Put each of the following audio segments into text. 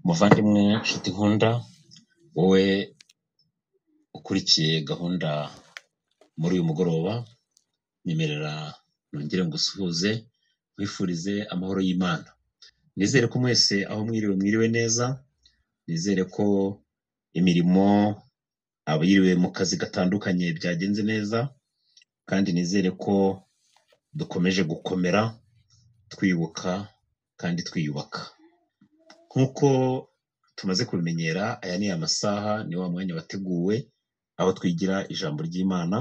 Muvandimwe nshuti nkunda, wowe ukurikiye gahunda muri uyu mugoroba, nyemerera nongere ngusuhuze, nkwifurize amahoro y'Imana. Nizere ko mwese aho mwiriwe mwiriwe neza, nizere ko imirimo abiriwe mu kazi gatandukanye byagenze neza, kandi nizere ko dukomeje gukomera twibuka kandi twiyubaka. Nk'uko tumaze kubimenyera, aya ni amasaha, ni wa mwanya wateguwe aho twigira ijambo ry'Imana,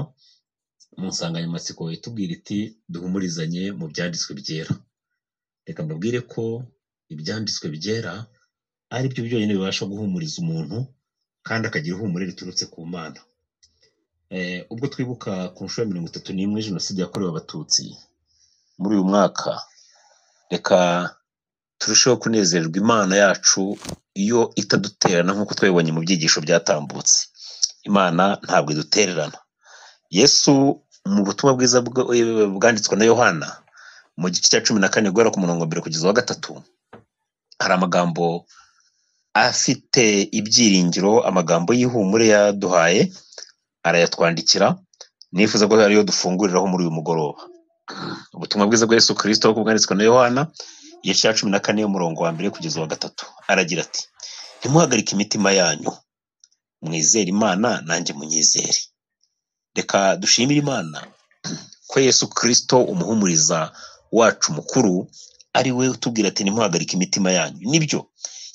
mu nsanganyamatsiko itubwira iti duhumurizanye mu byanditswe byera. Reka mbabwire ko ibyanditswe byera ari byo byonyine bibasha guhumuriza umuntu kandi akagira ihumure riturutse ku Mana. Ubwo twibuka ku nshuro ya 31 Jenoside yakorewe Abatutsi muri uyu mwaka, reka turusheho kunezererwa Imana yacu iyo itadutererana nk'uko twabibonye mu byigisho byatambutse. Imana ntabwo idutererana. Yesu mu butumwa bwiza bwanditswe na Yohana mu gice cya 14 guhera ku murongo mbere kugeza wa 3, hari amagambo afite ibyiringiro, amagambo y'ihumure yaduhaye, arayatwandikira, nifuza ko ariyo dufunguriraho muri uyu mugoroba. Ubutumwa bwiza bwa Yesu Kristo bwanditswe na Yohana igice cya 14 umurongo wa mbere kugeza wa 3, aragira ati: ntimuhagarike imitima yanyu, mwizere Imana nanjye munyizere. Reka dushimire Imana ko Yesu Kristo umuhumuriza wacu mukuru ari we utubwira ati ntimuhagarike imitima yanyu. Nibyo,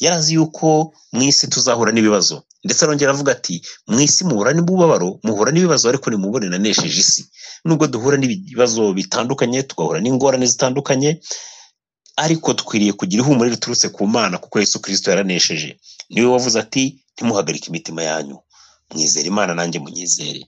yarazi yuko mu isi tuzahura n'ibibazo, ndetse arongera avuga ati mu isi muhura n'umubabaro, muhura n'ibibazo, ariko nimubone nanesheje isi. Nubwo duhura n'ibibazo bitandukanye, tugahura n'ingorane zitandukanye, ariko dukwiriye kugira ihumure riturutse ku Mana, kuko Yesu Kristo yaranesheje. Niwe wavuze ati ntimuhagarike imitima yanyu, mwizere Imana nanjye munyizere.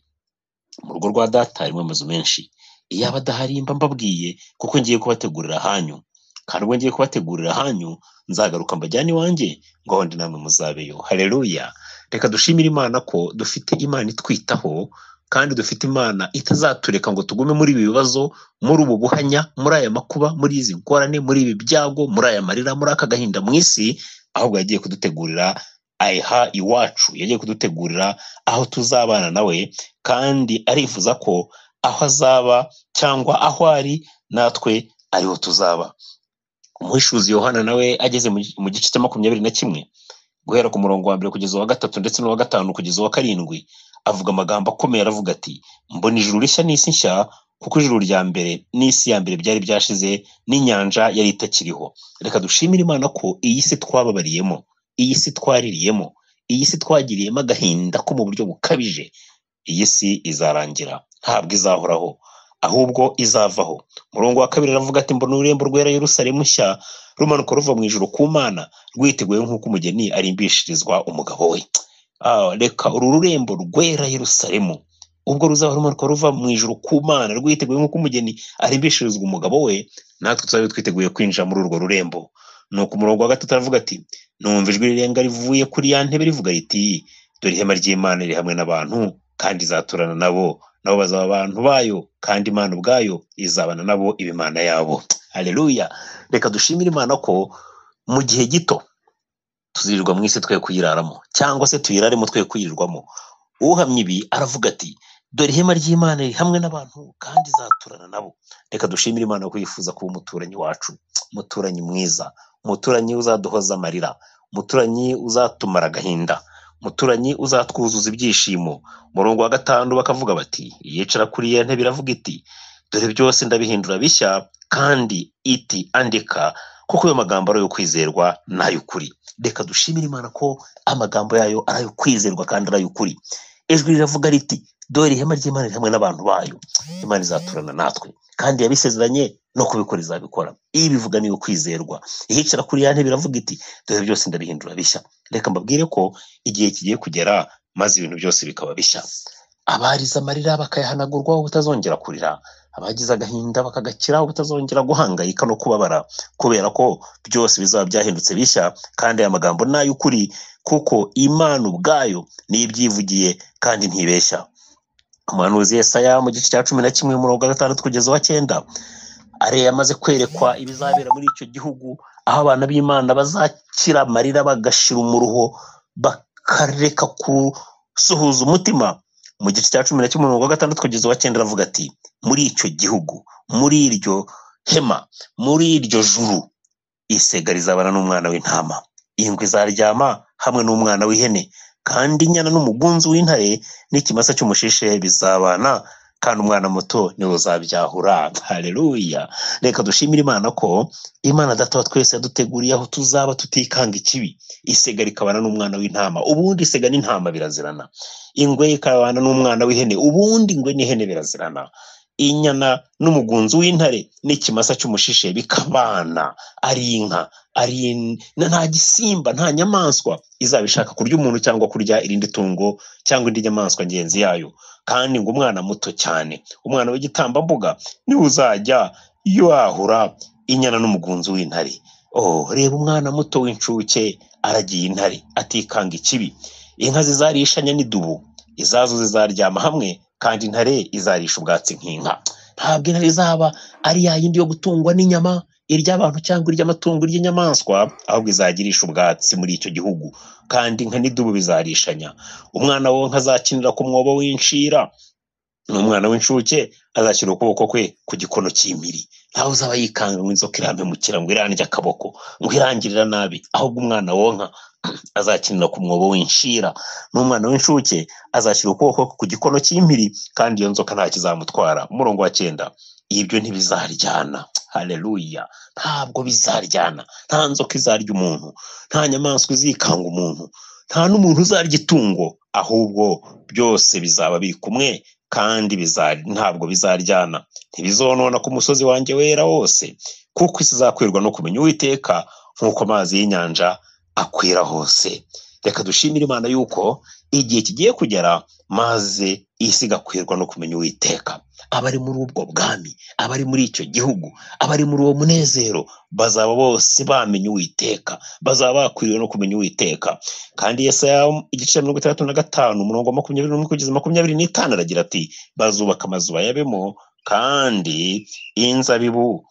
Mu rugo rwa data harimo amazu menshi, iyaba adahari mba mbabwiye, kuko ngiye kubategurira ahanyu, kandi ubwo ngiye kubategurira ahanyu nzagaruka mbajyane iwanjye, ngo aho ndi namwe muzabeyo. Haleluya! Reka dushimire Imana ko dufite Imana itwitaho, kandi dufite Imana itazatureka ngo tugume muri ibi bibazo, muri ubu buhanya, muri aya makuba, muri izi ngorane, muri ibi byago, muri aya marira, muri aka gahinda mu isi, ahubwo yagiye kudutegurira aha iwacu, yagiye kudutegurira aho tuzabana nawe, kandi arifuza ko aho azaba cyangwa aho ari natwe ariho tuzaba. Umuhishuzi Yohana nawe ageze mu gice cya 21 guhera ku murongo wa mbere kugeza wa 3 ndetse n'uwa 5 kugeza wa 7, avuga amagambo akomeye, aravuga ati mbona ijuru rishya n'isi nshya, kuko ijuru rya mbere n'isi ya mbere byari byashize, n'inyanja yari itakiriho. Reka dushimire Imana ko iyi si twababariyemo, iyi si twaririyemo, iyi si twagiriyemo agahinda ko mu buryo bukabije, iyi si izarangira, ntabwo izahoraho, ahubwo izavaho. Umurongo wa 2 aravuga ati mbona ururembo rwera Yerusalemu nshya rumanuka ruva mu ijuru ku Mana, rwiteguye nk'uko umugeni arimbishirizwa umugabo we. Reka uru rurembo rwera Yerusalemu ubwo ruzaba rumanuka ruva mu ijuru ku Mana, rwiteguye nk'uko umugeni arimbishirizwa umugabo we, natwe tuzabe twiteguye kwinjira muri urwo rurembo. Nuko umurongo wa 3 aravuga ati numva ijwi rirenga rivuye kuri ya ntebe rivuga riti dore ihema ry'Imana riri hamwe n'abantu, kandi izaturana nabo, nabo bazaba abantu bayo, kandi Imana ubwayo izabana nabo iba Imana yabo. Haleluya! Reka dushimire Imana ko mu gihe gito tuzirirwa mu isi twe kuyiraramo, cyangwa se tuyiraremo twe kuyirirwamo. Uhamye ibi aravuga ati dore ihema ry'Imana riri hamwe n'abantu, kandi izaturana nabo. Reka dushimire Imana ko yifuza kuba umuturanyi wacu, umuturanyi mwiza, umuturanyi uzaduhoza amarira, umuturanyi uzatumara agahinda, umuturanyi uzatwuzuza ibyishimo. Umurongo wa 5 bakavuga bati yicara kuri iyo ntebe iravuga iti dore byose ndabihindura bishya, kandi iti andika, kuko ayo magambo ari ayo kwizerwa n'ay'ukuri. Reka dushimire Imana ko amagambo yayo ari ayo kwizerwa kandi ari ay'ukuri. Ijwi riravuga riti dore ihema ry'Imana riri hamwe n'abantu bayo, Imana izaturana natwe, kandi yabisezeranye no kubikora izabikora. Ibi bivuga niyo kwizerwa. Ihicara kuri ya ntebe iravuga iti dore byose ndabihindura bishya. Reka mbabwire ko igihe kigiye kugera maze ibintu byose bikaba bishya. Abarize amarira bakayahanagurwa ubutazongera kurira, abagize agahinda bakagakira ubutazongera guhangayika no kubabara, kubera ko byose bizaba byahindutse bishya, kandi aya magambo ni ay'ukuri, kuko Imana ubwayo niyo ibyivugiye kandi ntibeshya. Umuhanuzi Yesaya mu gice cya 11 umurongo wa 6 kugeza wa 9, yamaze kwerekwa ibizabera muri icyo gihugu, aho abana b'Imana bazakira amarira bagashira umuruho, bakareka gusuhuza umutima. Mu gice cya 11 umurongo wa 6 kugeza uwa 9 aravuga ati muri icyo gihugu, muri iryo hema, muri iryo juru, isega rizabana n'umwana w'intama, ingwe izaryama hamwe n'umwana w'ihene, kandi inyana n'umugunzu w'intare n'ikimasa cy'umushishe bizabana, kandi umwana muto niwe uzabyahura. Haleluya! Reka dushimire Imana ko Imana Data wa twese yaduteguriye aho tuzaba tutikanga ikibi. Isega rikabana n'umwana w'intama, ubundi isega n'intama birazirana. Ingwe ikabana n'umwana w'ihene, ubundi ingwe n'ihene birazirana. Inyana n'umugunzu w'intare n'ikimasa cy'umushishe bikabana, ari inka, ari nta gisimba, nta nyamaswa izaba ishaka kurya umuntu cyangwa kurya irindi tungo cyangwa indi nyamaswa ngenzi yayo. Kandi ngo umwana muto cyane, umwana w'igitambambuga, niwe uzajya yahura inyana n'umugunzu w'intare. Oh, reba umwana muto w'incuke aragiye intare atikanga ikibi. Inka zizarishanya n'idubu, izazo zizaryama hamwe, kandi intare izarisha ubwatsi nk'inka. Ntabwo intare izaba ari ya yindi yo gutungwa n'inyama, iry'abantu cyangwa iry'amatungo, iry'inyamaswa, ahubwo izagirisha ubwatsi muri icyo gihugu. Kandi inka n'idubu bizarishanya. Umwana wonka azakinira ku mwobo w'inshira, n'umwana w'incuke azashyira ukuboko kwe ku gikono cy'impiri. Ntawe uzaba yikanga ngo inzoka irampemukira, ngo irandye akaboko, ngo irangirira nabi, ahubwo umwana wonka azakinira ku mwobo w'inshira, n'umwana w'incuke azashyira ukuboko ku gikono cy'impiri, kandi iyo nzoka nta kizamutwara. Umurongo wa 9, ibyo ntibizaryana. Haleluya! Ntabwo bizaryana. Nta nzoka izarya umuntu, nta nyamaswa izikanga umuntu, nta n'umuntu uzarya itungo, ahubwo byose bizaba biri kumwe, kandi ntabwo bizaryana. Ntibizonona ku musozi wanjye wera wose, kuko isi izakwirwa no kumenya Uwiteka nk'uko amazi y'inyanja akwira hose. Reka dushimire Imana yuko igihe kigiye kugera maze isi igakwirwa no kumenya Uwiteka. Abari muri ubwo bwami, abari muri icyo gihugu, abari muri uwo munezero, bazaba bose bamenye Uwiteka, bazaba bakwiriwe no kumenya Uwiteka. Kandi Yesaya igice 65 umurongo wa 21 kugeza 25 aragira ati bazubaka amazu bayabemo, kandi inzabibu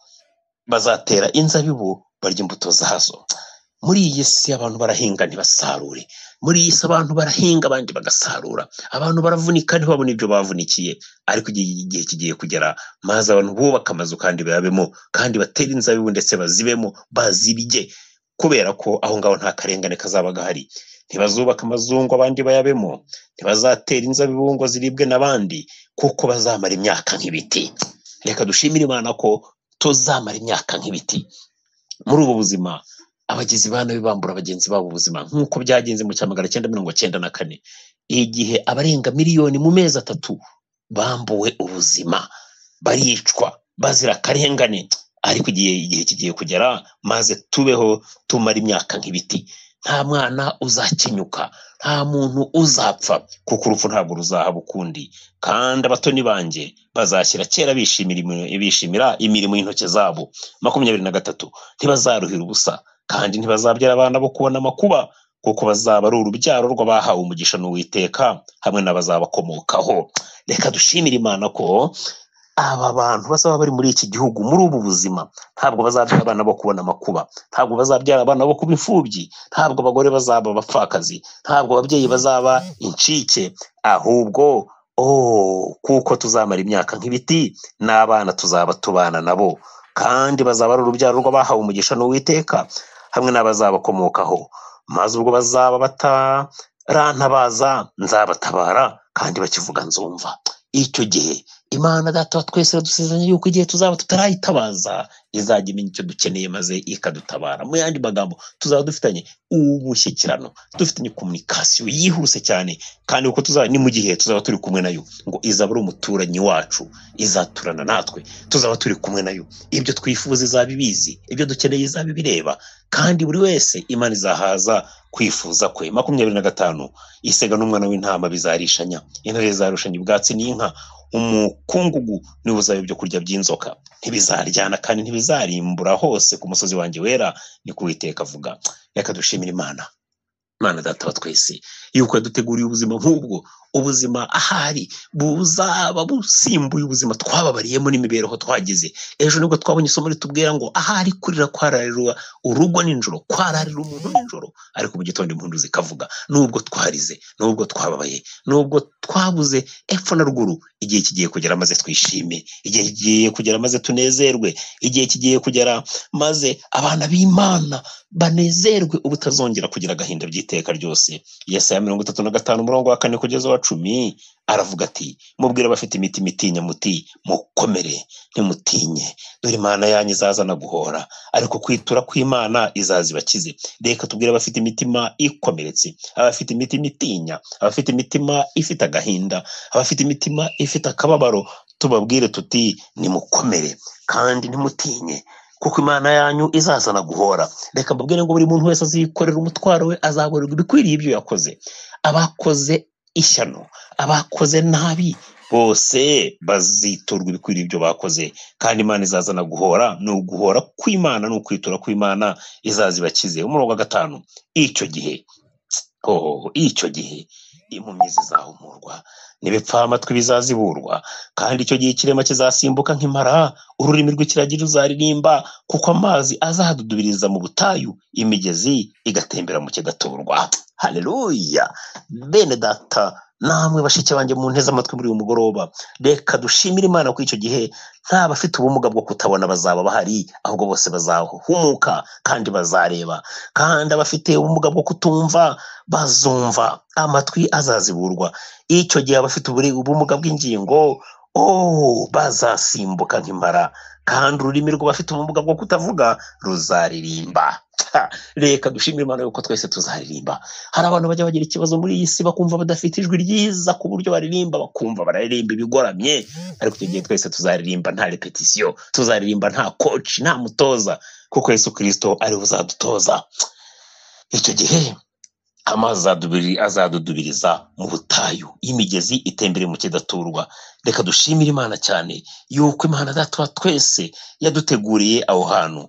bazatera inzabibu barya imbuto zazo. Muri iyi si abantu barahinga ntibasarure, muri iyi si abantu barahinga abandi bagasarura, abantu baravunika ntibabone ibyo bavunikiye. Ariko igihe kigiye kugera maze abantu bubaka amazu kandi bayabemo, kandi batera inzabibu ndetse bazibemo, bazirye, kubera ko aho ngaho nta karengane kazaba gahari. Ntibazubaka amazu ngo abandi bayabemo, ntibazatera inzabibu ngo ziribwe n'abandi, kuko bazamara imyaka nk'ibiti. Reka dushimire Imana ko tuzamara imyaka nk'ibiti. Muri ubu buzima abagizi ba nabi bambura bagenzi babo ubuzima, nk'uko byagenze mu 1994, igihe abarenga miliyoni mu mezi 3 bambuwe ubuzima, baricwa bazira akarengane. Ariko igihe kigiye kugera maze tubeho tumara imyaka nk'ibiti. Nta mwana uzakenyuka, nta muntu uzapfa, kuko urupfu ntabwo ruzahaba ukundi. Kandi abatoni banjye bazashyira kera bishimira imirimo y'intoke zabo. 23, ntibazaruhira ubusa, kandi ntibazabyara abana bo kubona amakuba, kuko bazaba ari urubyaro rw'abahawe umugisha n'Uwiteka hamwe n'abazabakomokaho. Reka dushimire Imana ko aba bantu bazaba bari muri iki gihugu, muri ubu buzima, ntabwo bazabyara abana bo kubona amakuba, ntabwo bazabyara abana bo kuba imfubyi, ntabwo abagore bazaba abapfakazi, ntabwo ababyeyi bazaba incike, ahubwo kuko tuzamara imyaka nk'ibiti, n'abana tuzaba tubana nabo, kandi bazaba ari urubyaro rw'abahawe umugisha n'Uwiteka hamwe n'abazabakomokaho. Maze ubwo bazaba batarantabaza nzabatabara, kandi bakivuga nzumva. Icyo gihe Imana Data wa twese iradusezeranya yuko igihe tuzaba tutarayitabaza izajya imenya icyo dukeneye maze ikadutabara. Mu yandi magambo, tuzaba dufitanye umushyikirano, dufitanye komunikasiyo yihuse cyane, kandi uko tuzaba ni mu gihe tuzaba turi kumwe nayo, ngo izaba ari umuturanyi wacu, izaturana natwe, tuzaba turi kumwe nayo. Ibyo twifuza izaba ibizi, ibyo dukeneye izaba ibireba, kandi buri wese Imana izahaza kwifuza kwe. 25, isega n'umwana w'intama bizarishanya, intare izarushanya ubwatsi n'inka, umukungugu niwo uzaba ibyo kurya by'inzoka. Ntibizaryana kandi ntibizarimbura hose ku musozi wanjye wera, ni ko Uwiteka avuga. Reka dushimire Imana, Imana Data wa twese, yuko yaduteguriye ubuzima nk'ubwo, Ubuzima ahari buzaba busimbuye ubuzima twababariyemo n'imibereho twagize. Ejo nibwo twabonye isomo ritubwira ngo ahari kurira kwararira urugo nijoro, kwararira umuntu nijoro, ariko mu gitondo impundu zikavuga. Nubwo twarize, nubwo twababaye, nubwo twabuze epfo na ruguru, igihe kigiye kugera maze twishime, igihe kigiye kugera maze tunezerwe, igihe kigiye kugera maze abana b'Imana banezerwe ubutazongera kugira agahinda by'iteka ryose. Yesaya 35 umurongo wa 4 kugeza wa 10 aravuga ati: mubwire abafite imitima itinya muti mukomere, ntimutinye, dore Imana yanyu izazana guhora, ariko kwitura kw'Imana izazibakize. Reka tubwire abafite imitima ikomeretse, abafite imitima itinya, abafite imitima ifite agahinda, abafite imitima ifite akababaro, tubabwire tuti nimukomere kandi ntimutinye, kuko Imana yanyu izazana guhora. Reka mbabwire ngo buri muntu wese azikorera umutwaro we, azaborerwa ibikwiriye ibyo yakoze. Abakoze ishyano, abakoze nabi, bose baziturwa ibikwiriye ibyo bakoze, kandi Imana izazana guhora. Ni uguhora kw'Imana, ni ukwitura kw'Imana, izazibakize. Umurongo wa 5, icyo gihe, icyo gihe impumyi zizahumurwa, n'ibipfamatwi bizaziburwa, kandi icyo gihe ikirema kizasimbuka nk'impara, ururimi rw'ikiragi ruzaririmba, kuko amazi azadudubiriza mu butayu, imigezi igatembera mu kidaturwa. Haleluya! Bene data namwe bashiki banjye mu nteze amatwi muri uyu mugoroba, reka dushimire Imana ko icyo gihe nta bafite ubumuga bwo kutabona bazaba bahari, ahubwo bose bazahumuka kandi bazareba, kandi abafite ubumuga bwo kutumva bazumva, amatwi azaziburwa. Icyo gihe abafite ubumuga bw'ingingo bazasimbuka nk'impara, kandi ururimi rw'abafite ubumuga bwo kutavuga ruzaririmba. Reka dushimire Imana yuko twese tuzaririmba. Hari abantu bajya bagira ikibazo muri iyi si bakumva badafite ijwi ryiza ku buryo baririmba, bakumva bararirimba ibigoramye, ariko icyo gihe twese tuzaririmba nta repetisiyo, tuzaririmba nta coach, nta mutoza, kuko Yesu Kristo ariwe uzadutoza. Icyo gihe amazi azadudubiriza mu butayu, imigezi itembere mu kidaturwa. Reka dushimire Imana cyane yuko Imana Data wa twese yaduteguriye aho hantu.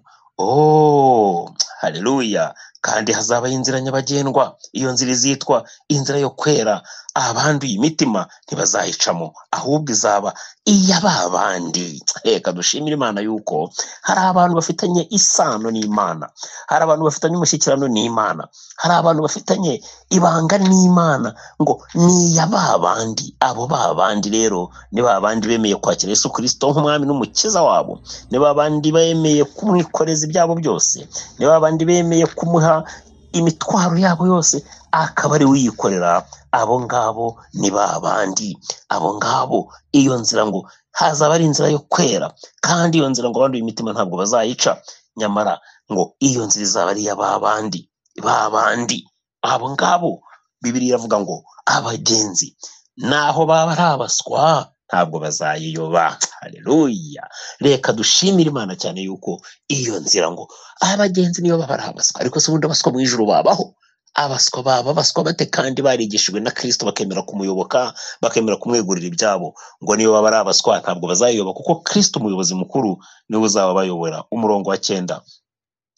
Haleluya! Kandi hazabaho inzira nyabagendwa, iyo nzira izitwa inzira yo kwera. Abanduye imitima ntibazayicamo, ahubwo izaba iya ba bandi. Reka dushimire Imana yuko hari abantu bafitanye isano n'Imana, hari abantu bafitanye umushyikirano n'Imana, hari abantu bafitanye ibanga n'Imana, ngo ni iya ba bandi. Abo ba bandi rero ni ba bandi bemeye kwakira Yesu Kristo nk'umwami n'umukiza wabo, ni ba bandi bemeye kumwikoreza ibyabo byose, ni ba bandi bemeye kumuha imitwaro yabo yose akaba ari uyikorera. Abo ngabo ni ba bandi. Abo ngabo iyo nzira ngo hazaba ari inzira yo kwera, kandi iyo nzira ngo abanduye imitima ntabwo bazayica, nyamara ngo iyo nzira izaba ari iya ba bandi, ba bandi. Abo ngabo Bibiliya iravuga ngo abagenzi naho baba ari abaswa ntabwo bazayiyoba. Haleluya! Reka dushimire Imana cyane yuko iyo nzira ngo abagenzi niyo baba ari abaswa, ariko se ubundi abaswa mu ijuru babaho? Abaswa baba abaswa bate kandi barigishijwe na Kristo, bakemera kumuyoboka, bakemera kumwegurira ibyabo? Ngo niyo baba ari abaswa ntabwo bazayiyoba, kuko Kristo umuyobozi mukuru niwe uzaba abayobora. Umurongo wa 9,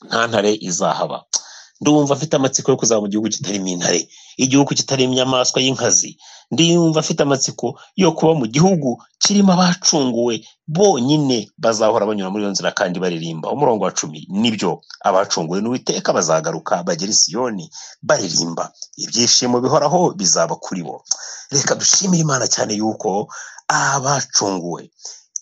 nta ntare izahaba. Ndumva afite amatsiko yo kuzaba mu gihugu kitarimo intare, igihugu kitarimo inyamaswa y'inkazi. Ndumva afite amatsiko yo kuba mu gihugu kirimo abacunguwe bonyine, bazahora banyura muri iyo nzira kandi baririmba. Umurongo wa 10, nibyo abacunguwe n'Uwiteka bazagaruka bagera i Siyoni baririmba, ibyishimo bihoraho bizaba kuri bo. Reka dushimire Imana cyane yuko abacunguwe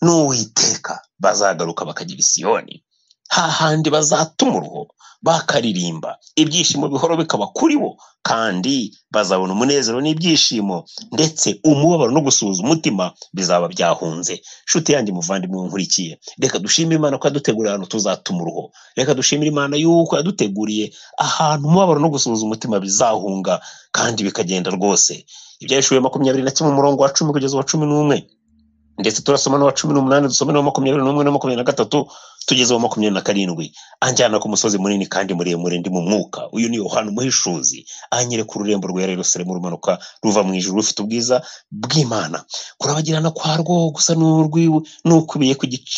n'Uwiteka bazagaruka bakagera i Siyoni, hahandi bazatuma uruho bakaririmba, ibyishimo bihora bikaba kuri bo, kandi bazabona umunezero n'ibyishimo, ndetse umubabaro no gusuhuza umutima bizaba byahunze. Nshuti yanjye muvandimwe nkurikiye, reka dushimire Imana ko yaduteguriye ahantu tuzatuma uruho. Reka dushimire Imana yuko yaduteguriye ahantu umubabaro no gusuhuza umutima bizahunga kandi bikagenda rwose. Ibyahishuwe 21 umurongo wa 10 kugeza wa 11, ndetse turasoma n'uwa 18, dusome n'uwa 21 na 23, Tugeze wa 27, anjyana ku musozi munini kandi muremure ndi mu mwuka. Uyu ni Yohana umuhishuzi, anyereka ururembo rwera Yerusalemu rumanuka ruva mu ijuru rufite ubwiza bw'Imana. Kurabagirana kwarwo gusa n'ukubiye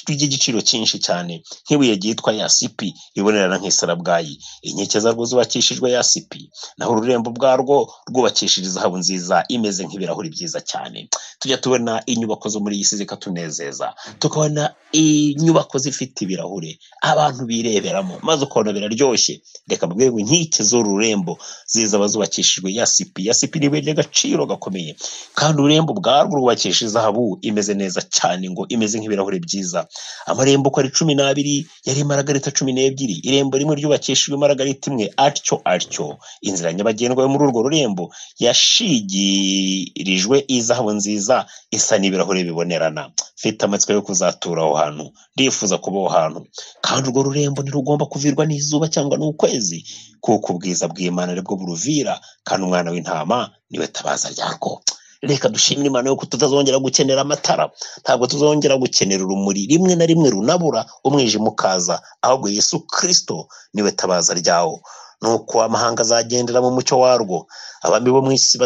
ry'igiciro cyinshi cyane, nk'ibuye ryitwa yasipi ribonerana nk'isarabwayi. Inkike zarwo zubakishijwe yasipi, naho ururembo bwarwo rwubakishije izahabu nziza imeze nk'ibirahuri byiza cyane. Tujya tubona inyubako zo muri iyi si zikatunezeza, tukabona inyubako zifite ibirahure abantu bireberamo, maze ukabona biraryoshye. Reka mbabwire ngo inkike z'uru rurembo zizaba zubakishijwe yasipi. Yasipi ni ibuye ry'agaciro gakomeye, kandi ururembo ubwarwo rwubakishije izahabu imeze neza cyane, ngo imeze nk'ibirahure byiza. Amarembo uko ari 12 yari imaragarita 12, irembo rimwe ryubakishijwe imaragarita imwe, atyo atyo. Inzira nyabagendwa yo muri urwo rurembo yashigirijwe izahabu nziza isa n'ibirahure bibonerana. Mfite amatsiko yo kuzatura aho hantu, ndifuza kuba aho hantu. Kandi urwo rurembo ntirugomba kuvirwa n'izuba cyangwa n'ukwezi, kuko ubwiza bw'Imana aribwo buruvira, kandi umwana w'intama niwe tabaza ryarwo. Reka dushimire Imana yuko tutazongera gukenera amatara, ntabwo tuzongera gukenera urumuri rimwe na rimwe runabura umwijima ukaza, ahubwo Yesu Kristo niwe tabaza ryawo. Nuko amahanga azagendera mu mucyo warwo, abami bo mu isi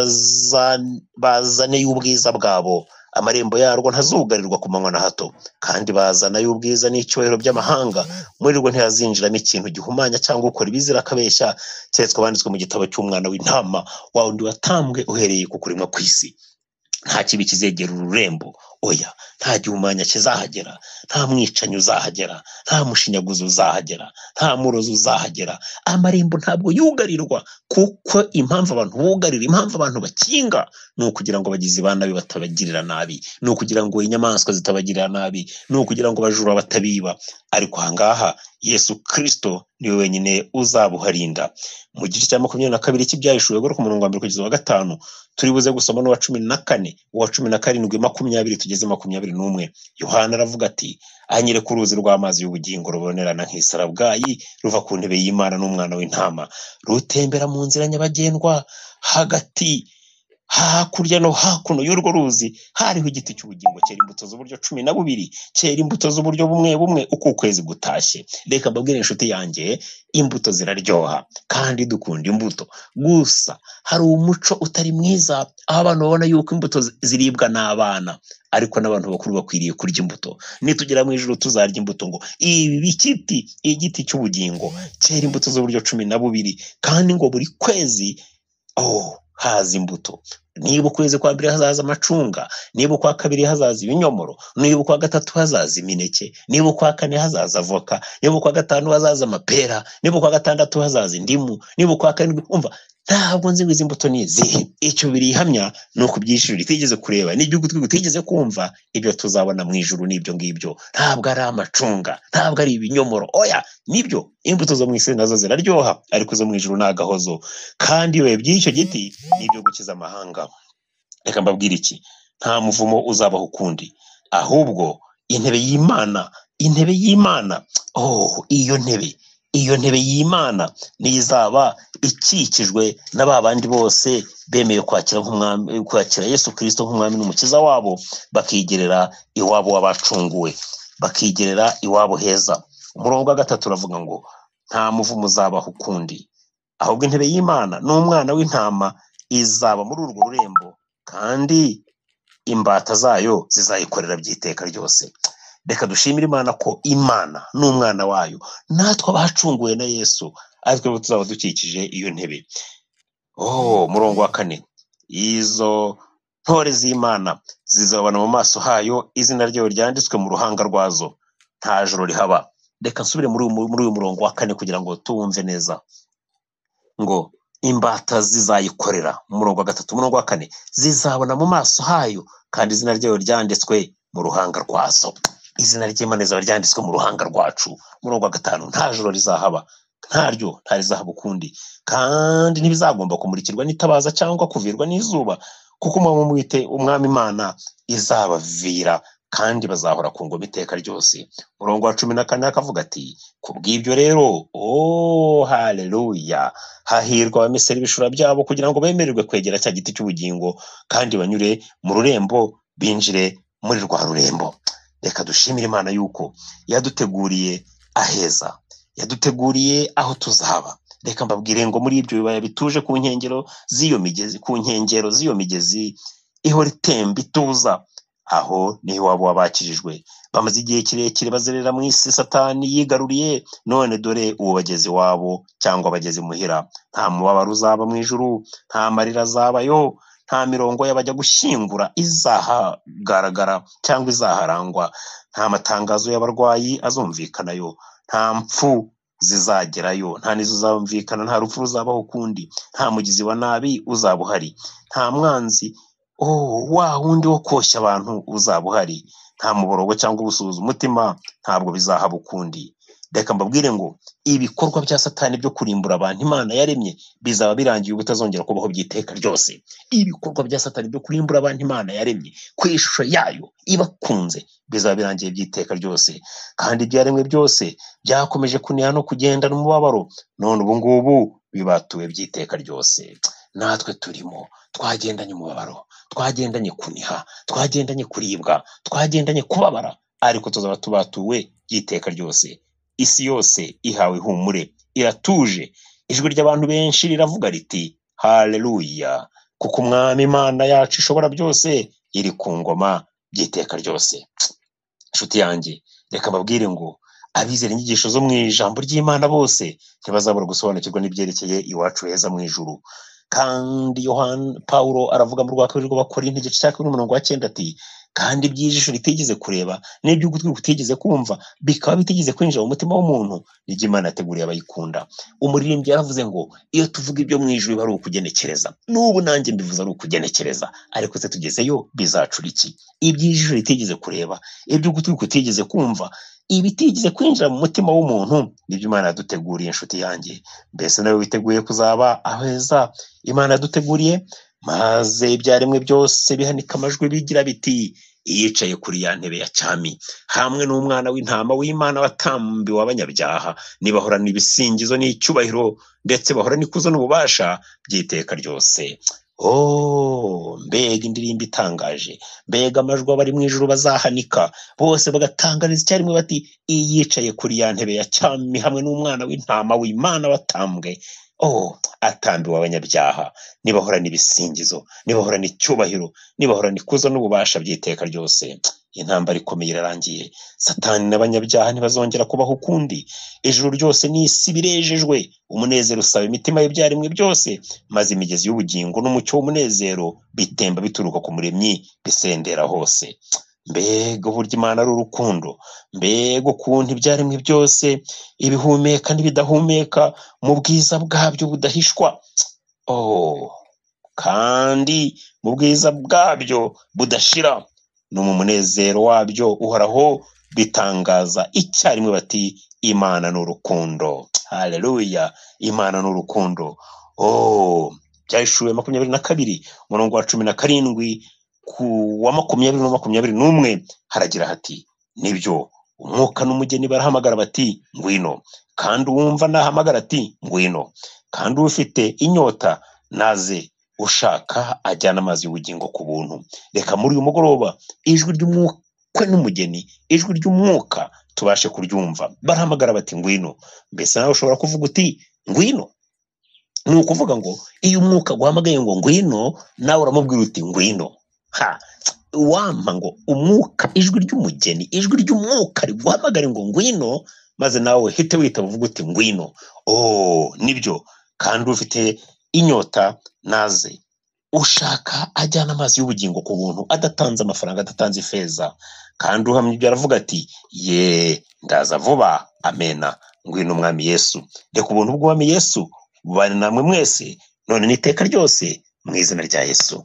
bazane ubwiza bwabo. Amarembo yarwo ntazugarirwa ku manywa na hato, kandi bazana y'ubwiza n'icyubahiro by'amahanga. Muri rwo ntihazinjiramo ikintu gihumanya cyangwa ukora ibizira akabeshya, keretse abanditswe mu gitabo cy'umwana w'intama, wa wundi watambwe uhereye ku kuremwa kw'isi. Nta kibi kizegera ururembo, oya, nta gihumanya kizahagera, nta mwicanyi uzahagera, nta mushinyaguzi uzahagera, nta murozi uzahagera. Amarembo ntabwo yugarirwa, kuko impamvu abantu bugarira, impamvu abantu bakinga, ni ukugira ngo abagizi ba nabi batabagirira nabi, ni ukugira ngo inyamaswa zitabagirira nabi, ni ukugira ngo abajura batabiba. Ariko aha ngaha Yesu Kristo niwe wenyine uzabuharinda. Mu gice cya 22 cy'Ibyahishuwe, guhera ku murongo wa 1 kugeza wa 5, turi buze gusoma n'uwa 14, uwa 17, 20 tugeze 21. Yohana aravuga ati: anyereka uruzi rw'amazi y'ubugingo rubonerana nk'isarabwayi, ruva ku ntebe y'Imana n'umwana w'intama, rutembera mu nzira nyabagendwa hagati. Hakurya no hakuno y'urwo ruzi hariho igiti cy'ubugingo cyera imbuto z'uburyo 12, cyera imbuto z'uburyo bumwe bumwe uko ukwezi gutashye. Reka mbabwire inshuti yanjye, imbuto ziraryoha kandi dukunda imbuto. Gusa hari umuco utari mwiza aho abantu babona yuko imbuto ziribwa n'abana, ariko n'abantu bakuru bakwiriye kurya imbuto. Nitugera mu ijuru tuzarya imbuto. Ngo ibi bikiti, igiti cy'ubugingo cyera imbuto z'uburyo 12, kandi ngo buri kwezi haza imbuto. Niba ukwezi kwa mbere hazaza amacunga, niba ukwa kabiri hazaza ibinyomoro, niba ukwa gatatu hazaza imineke, niba ukwa kane hazaza avoka, niba ukwa gatanu hazaza amapera, niba ukwa gatandatu hazaza indimu, niba ukwa karindwi, umva ntabwo nzi ngo izi mbuto ni izihe. Icyo birihamya ni uko iby'ijuru ritigeze kureba n'igihugu tutigeze kumva, ibyo tuzabona mu ijuru n'ibyo ngibyo. Ntabwo ari amacunga, ntabwo ari ibinyomoro, oya, nibyo imbuto zo mu isi nazo ziraryoha, ariko zo mu ijuru ni agahozo. Kandi ibibabi by'icyo giti ni ibyo gukiza amahanga. Reka mbabwire iki, nta muvumo uzabaho ukundi, ahubwo intebe y'Imana, intebe y'Imana, iyo ntebe, iyo ntebe y'Imana niyo izaba ikikijwe na ba bandi bose bemeye kwakira nk'umwami, kwakira Yesu Kristo nk'umwami n'umukiza wabo, bakigerera iwabo w'abacunguwe, bakigerera iwabo heza. Umurongo wa 3 uravuga ngo nta muvumo uzabaho ukundi, ahubwo intebe y'Imana n'umwana w'intama izaba muri urwo rurembo, kandi imbata zayo zizayikorera by'iteka ryose. Reka dushimire Imana ko Imana n'umwana wayo natwe abacunguwe na Yesu aritwe tuzaba dukikije iyo ntebe. Umurongo wa 4, izo ntore z'Imana zizabona mu maso hayo izina ryayo ryanditswe mu ruhanga rwazo, nta joro rihaba. Reka nsubire muri uyu murongo wa 4 kugira ngo tuwumve neza. Ngo imbata zizayikorera, umurongo wa 3, umurongo wa 4, zizabona mu maso hayo kandi izina ryayo ryanditswe mu ruhanga rwazo. Izina ry'Imana rizaba ryanditswe mu ruhanga rwacu. Umurongo wa 5, nta joro rizahaba, ntaryo ntarizahaba ukundi, kandi ntibizagomba kumurikirwa n'itabaza cyangwa kuvirwa n'izuba, kuko umwami Imana izabavira, kandi bazahora ku ngoma iteka ryose. Umurongo wa 14 akavuga ati: kubw'ibyo rero, haleluya, hahirwa abamesera ibishura byabo kugira ngo bemererwe kwegera cya giti cy'ubugingo, kandi banyure mu rurembo binjire muri rwa rurembo. Reka dushimire Imana yuko yaduteguriye Aheza yaduteguriye aho tuzaba. Reka mbabwire ngo muri ibyo bibaya bituje ku nkengero z'iyo migezi, ku nkengero z'iyo migezi ihora itemba ituza, aho niho iwabo w'abakijijwe. Bamaze igihe kirekire bazerera mu isi Satani yigaruriye, none dore ubu bageze iwabo cyangwa bageze imuhira. Nta mubabaro uzaba mu ijuru, nta marira azabayo, nta mirongo y'abajya gushyingura izahagaragara cyangwa izaharangwa, nta matangazo y'abarwayi azumvikanayo, nta mpfu zizagerayo, nta n'izo zizumvikana, nta rupfu ruzabaho ukundi, nta mugizi wa nabi uzaba uhari, nta mwanzi wa wundi wo koshya abantu uzaba uhari, nta muborogo cyangwa ubusuhuza umutima, ntabwo bizahaba ukundi. Reka mbabwire ngo ibikorwa bya Satani byo kurimbura abantu Imana yaremye bizaba birangiye, ubutazongera kubaho by'iteka ryose. Ibikorwa bya Satani byo kurimbura abantu Imana yaremye ku ishusho yayo ibakunze bizaba birangiye by'iteka ryose. Kandi ibyaremwe byose byakomeje kuniha no kugendana umubabaro, none ubu ngubu bibatuwe by'iteka ryose. Natwe turimo twagendanye umubabaro, twagendanye kuniha, twagendanye kuribwa, twagendanye kubabara, ariko tuzaba tubatuwe by'iteka ryose. Isi yose ihawe ihumure, iratuje. Ijwi ry'abantu benshi riravuga riti haleluya, kuko Umwami Imana yacu ishobora byose iri ku ngoma by'iteka ryose. Inshuti yanjye, reka mbabwire ngo abizera inyigisho zo mu ijambo ry'Imana bose ntibazabura gusobanukirwa n'ibyerekeye iwacu heza mu ijuru. Kandi Yohana Pawulo aravuga mu rwa kabiri rw'Abakorinto igice cya 2 umurongo wa 9 ati kandi iby'ijisho ritigeze kureba n'iby'ugutwi kutigeze kumva bikaba bitigeze kwinjira mu mutima w'umuntu nibyo Imana yateguriye abayikunda. Umuririmbyi yaravuze ngo iyo tuvuga ibyo mu ijuru biba ari ukugenekereza, n'ubu nanjye mbivuze ari ukugenekereza, ariko se tugezeyo bizacura iki? Iby'ijisho ritigeze kureba, iby'ugutwi kutigeze kumva, ibitigeze kwinjira mu mutima w'umuntu nibyo Imana yaduteguriye. Inshuti yanjye, mbese nawe witeguye kuzaba aheza Imana yaduteguriye? Maze ibyaremwe byose bihanika amajwi bigira biti iyicaye kuri ya ntebe ya cyami hamwe n'umwana w'intama w'Imana watambiwe abanyabyaha, nibahorana ibisingizo n'icyubahiro, ndetse bahorana ikuzo n'ububasha by'iteka ryose. Oh, mbega indirimbo itangaje, mbega amajwi abari mu ijuru bazahanika bose bagatangariza icyarimwe bati iyicaye kuri ya ntebe ya cyami hamwe n'umwana w'intama w'Imana watambwe, oh, atambiwe abanyabyaha, nibahorana ibisingizo, nibahorana icyubahiro, nibahorana ikuzo n'ububasha by'iteka ryose. Intambara ikomeye irarangiye, Satani n'abanyabyaha ntibazongera kubaho ukundi. Ijuru ryose n'isi birejejwe, umunezero usaba imitima y'ibyaremwe byose, maze imigezi y'ubugingo n'umucyo w'umunezero bitemba bituruka ku Muremyi bisendera hose. Mbega uburyo Imana ari urukundo, mbega ukuntu ibyaremwe byose ibihumeka n'ibidahumeka mu bwiza bwabyo budahishwa, oh, kandi mu bwiza bwabyo budashira no mu munezero wabyo uhoraho bitangaza icyarimwe bati Imana ni urukundo. Haleluya, Imana ni urukundo. Oh, Byahishuwe 22 umurongo wa 17 ku wa 20 na 21 haragira hati nibyo umwuka n'umugeni barahamagara bati ngwino, kandi uwumva nahamagara ati ngwino, kandi ufite inyota naze, ushaka ajyana amazi y'ubugingo ku buntu. Reka muri uyu mugoroba ijwi ry'umwuka n'umugeni, ijwi ry'umwuka tubashe kuryumva. Barahamagara bati ngwino. Mbese nawe ushobora kuvuga uti ngwino? Ni ukuvuga ngo iyo umwuka guhamagaye ngo ngwino, nawe uramubwira uti ngwino. Ha, wampa ngo umwuka, ijwi ry'umugeni, ijwi ry'umwuka riguhamagare ngo ngwino, maze nawe hite witaba uvuga uti ngwino. Oh, nibyo. Kandi ufite inyota naze, ushaka ajyana amazi y'ubugingo ku buntu, adatanze amafaranga, adatanze ifeza. Kandi uhamya ibyo aravuga ati ye ndaza vuba, amena, ngwino Umwami Yesu. Reka ubuntu bw'Umwami Yesu bubane namwe mwese none n'iteka ryose, mu izina rya Yesu.